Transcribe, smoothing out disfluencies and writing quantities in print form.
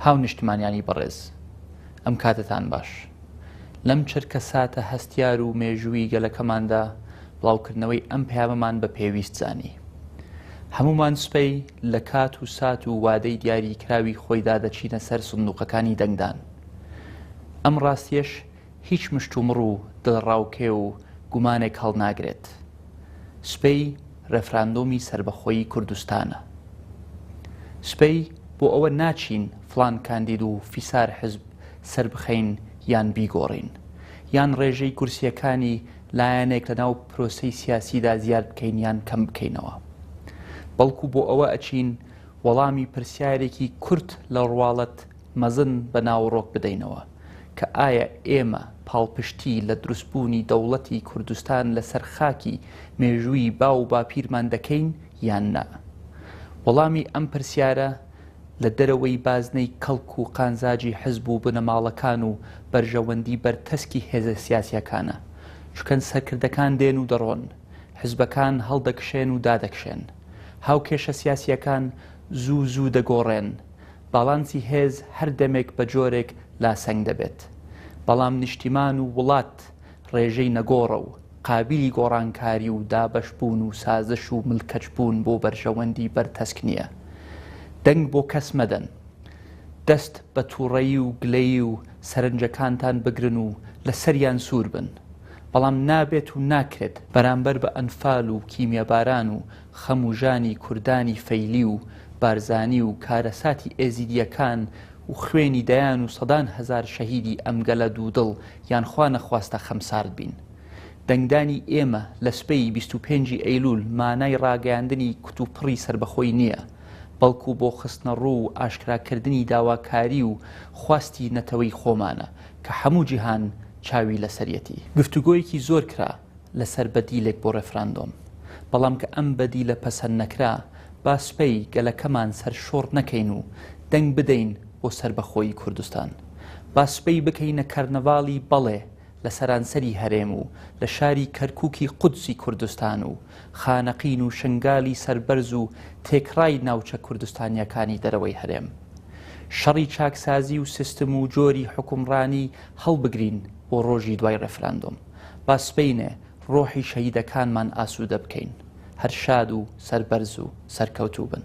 هاونیشتمانیانی بەڕێز، ئەم کاتەتان باش. لەم چرکەساتە هەستیار و مێژوویی گەلەکەماندا بڵاوکردنەوەی ئەم پەیامەمان بە پێویست زانی. هەموومان سبەی لە کات و سات و وادەی دیاریکراوی خۆیدا دەچینە سەر سندوقەکانی دەنگدان. ئەم ڕاستیەش هیچ مشتومڕ و دڵەڕاوکێ و گومانێک هەڵناگرێت. سبەی رێفراندۆمی سەربەخۆیی کوردستانە. سبەی بۆ ئەوە ناچین فڵان کاندید و فیسار حزب سەربخەین یان بیگۆڕین. یان ڕێژەی کورسییەکانی لایەنێک لەناو پرۆسەی سیاسیدا زیاد بکەین یان کەم بکەینەوە. بەڵکو بۆ ئەوە ئەچین وەڵامی پرسیارێکی کورت لە ڕواڵەت مەزن بە ناوەڕۆک بدەینەوە کە ئایا ئێمە پاڵپشتی لە دروستبوونی دەوڵەتی کوردستان لەسەر خاکی مێژووی باو و باپیرمان دەکەین یان نا؟ وەڵامی ئەم پرسیارە لە دەرەوەی بازنەی کەڵک و قانزاجی حزب و بنەماڵەکان و بەرژەوەندی بەرتەسکی هێزە سیاسیەکانە، چونکەن سەرکردەکان دێن و دەڕۆن، حزبەکان هەڵدەکشێن و دادەکشێن، هاوکێشە سیاسیەکان زوو زوو دەگۆڕێن، باڵانسی هێز هەر دەمێک بە جۆرێک لاسەنگ دەبێت. بەڵام نیشتیمان و وڵات ڕێژەی نەگۆڕە و قابیلی گۆڕانکاری و دابەشبوون و سازش و ملکەچبوون بۆ بەرژەوەندی بەرتەسک نییە. دەنگ بۆ کەس مەدەن. دەست بە تووڕەیی و گلەیی و سەرنجەکانتان بگرن و لە سەریان سوور بن. بەڵام نابێت و ناکرێت بەرامبەر بە ئەنفال و کیمیاباران و خەم و ژانی کوردانی فەیلی و بارزانی و کارەساتی ئێزیدییەکان و خوێنی دەیان و سەدان هەزار شەهیدی ئەم گەلە دوودڵ یان خوا نەخواستە خەمسارد بین. دەنگدانی ئێمە لە سبەی 25 ی ئەیلول مانای ڕاگەیاندنی کوتوپڕی سەربەخۆی نییە، بەڵکو بۆ خستنەڕوو و ئاشکراکردنی داواکاری و خواستی نەتەوەی خۆمانە کە هەموو جیهان چاوی لەسەریەتی. گفتوگۆیەکی زۆر کرا لەسەر بەدیلێک بۆ ڕێفراندۆم، بەڵام کە ئەم بەدیلە پەسەند نەکرا، با سبەی گەلەکەمان سەرشۆڕ نەکەین و دەنگ بدەین بۆ سەربەخۆیی کوردستان. با سبەی بکەینە کەرنەڤاڵی بەڵێ لە سەرانسەری هەرێم و لە شاری کەرکوکی قودسی کوردستان و خانەقین و شنگالی سەربەرز و تێکڕای ناوچە کوردستانییەکانی دەرەوەی هەرێم. شەڕی چاکسازی و سیستم و جۆری حوکمڕانی هەڵبگرین بۆ ڕۆژی دوای ڕێفراندۆم. با سبەینێ ڕۆحی شەهیدەکانمان ئاسوودە بکەین. هەر شاد و سەربەرز و سەرکەوتوو بن.